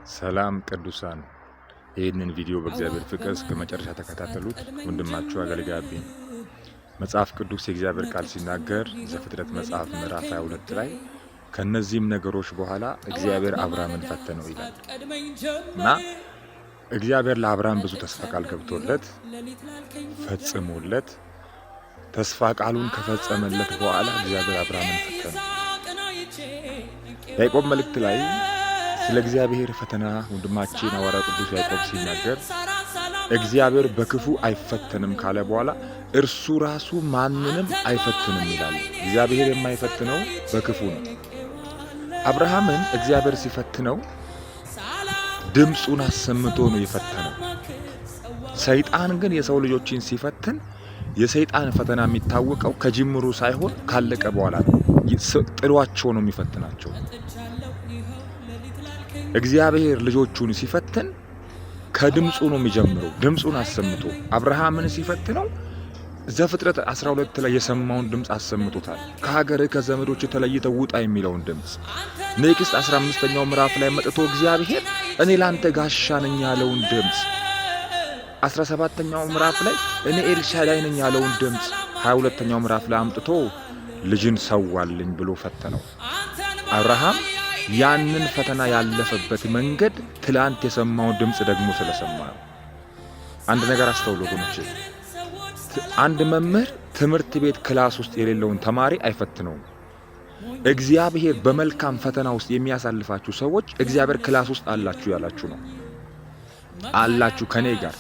ሰላም ቅዱሳን፣ ይህንን ቪዲዮ በእግዚአብሔር ፍቅር እስከ መጨረሻ ተከታተሉት። ወንድማችሁ አገልጋይ አቤ ነኝ። መጽሐፍ ቅዱስ የእግዚአብሔር ቃል ሲናገር ዘፍጥረት መጽሐፍ ምዕራፍ 22 ላይ ከነዚህም ነገሮች በኋላ እግዚአብሔር አብርሃምን ፈተነው ይላል። እና እግዚአብሔር ለአብርሃም ብዙ ተስፋ ቃል ገብቶለት ፈጽሞለት ተስፋ ቃሉን ከፈጸመለት በኋላ እግዚአብሔር አብርሃምን ፈተነው። ያዕቆብ መልእክት ላይ ስለ እግዚአብሔር ፈተና ወንድማችን ሐዋርያው ቅዱስ ያዕቆብ ሲናገር እግዚአብሔር በክፉ አይፈተንም ካለ በኋላ እርሱ ራሱ ማንንም አይፈትንም ይላል። እግዚአብሔር የማይፈትነው በክፉ ነው። አብርሃምን እግዚአብሔር ሲፈትነው ድምፁን አሰምቶ ነው የፈተነው። ሰይጣን ግን የሰው ልጆችን ሲፈትን የሰይጣን ፈተና የሚታወቀው ከጅምሩ ሳይሆን ካለቀ በኋላ ነው። ጥሏቸው ነው የሚፈትናቸው። እግዚአብሔር ልጆቹን ሲፈትን ከድምፁ ነው የሚጀምረው። ድምፁን አሰምቶ አብርሃምን ሲፈትነው ዘፍጥረት 12 ላይ የሰማውን ድምፅ አሰምቶታል። ከሀገርህ ከዘመዶች ተለይተህ ውጣ የሚለውን ድምፅ። Next 15ኛው ምዕራፍ ላይ መጥቶ እግዚአብሔር እኔ ላንተ ጋሻ ነኝ ያለውን ድምፅ፣ 17ኛው ምዕራፍ ላይ እኔ ኤልሻዳይ ነኝ ያለውን ድምፅ፣ 22ኛው ምዕራፍ ላይ አምጥቶ ልጅን ሰዋልኝ ብሎ ፈተነው። አብርሃም ያንን ፈተና ያለፈበት መንገድ ትላንት የሰማውን ድምፅ ደግሞ ስለሰማ ነው። አንድ ነገር አስተውሉ ወገኖቼ። አንድ መምህር ትምህርት ቤት class ውስጥ የሌለውን ተማሪ አይፈትነውም። እግዚአብሔር በመልካም ፈተና ውስጥ የሚያሳልፋችሁ ሰዎች እግዚአብሔር class ውስጥ አላችሁ ያላችሁ ነው። አላችሁ፣ ከኔ ጋር፣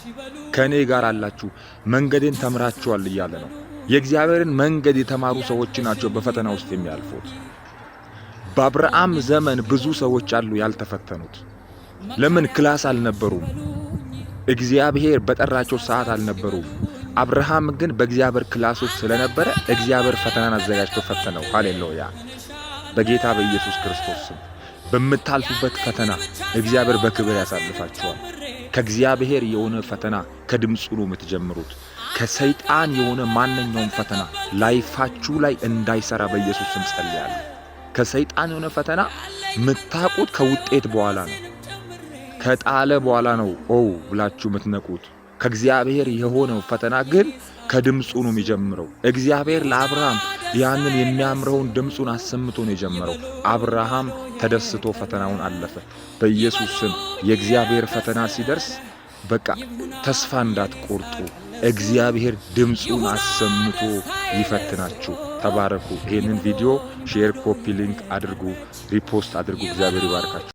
ከኔ ጋር አላችሁ፣ መንገዴን ተምራችኋል እያለ ነው። የእግዚአብሔርን መንገድ የተማሩ ሰዎች ናቸው በፈተና ውስጥ የሚያልፉት። በአብርሃም ዘመን ብዙ ሰዎች አሉ ያልተፈተኑት። ለምን? Class አልነበሩም። እግዚአብሔር በጠራቸው ሰዓት አልነበሩም። አብርሃም ግን በእግዚአብሔር class ውስጥ ስለነበረ እግዚአብሔር ፈተናን አዘጋጅቶ ፈተነው። ሃሌሉያ! በጌታ በኢየሱስ ክርስቶስ ስም በምታልፉበት ፈተና እግዚአብሔር በክብር ያሳልፋችኋል። ከእግዚአብሔር የሆነ ፈተና ከድምፁ ነው የምትጀምሩት። ከሰይጣን የሆነ ማንኛውም ፈተና life ኣችሁ ላይ እንዳይሰራ በኢየሱስ ስም ጸልያለሁ። ከሰይጣን የሆነ ፈተና የምታውቁት ከውጤት በኋላ ነው። ከጣለ በኋላ ነው ኦ ብላችሁ የምትነቁት። ከእግዚአብሔር የሆነው ፈተና ግን ከድምፁ ነው የሚጀምረው። እግዚአብሔር ለአብርሃም ያንን የሚያምረውን ድምፁን አሰምቶ ነው የጀመረው። አብርሃም ተደስቶ ፈተናውን አለፈ። በኢየሱስ ስም የእግዚአብሔር ፈተና ሲደርስ በቃ ተስፋ እንዳትቆርጡ። እግዚአብሔር ድምፁን አሰምቶ ይፈትናችሁ። ተባረኩ። ይህንን ቪዲዮ share፣ copy link አድርጉ፣ repost አድርጉ። እግዚአብሔር ይባርካችሁ።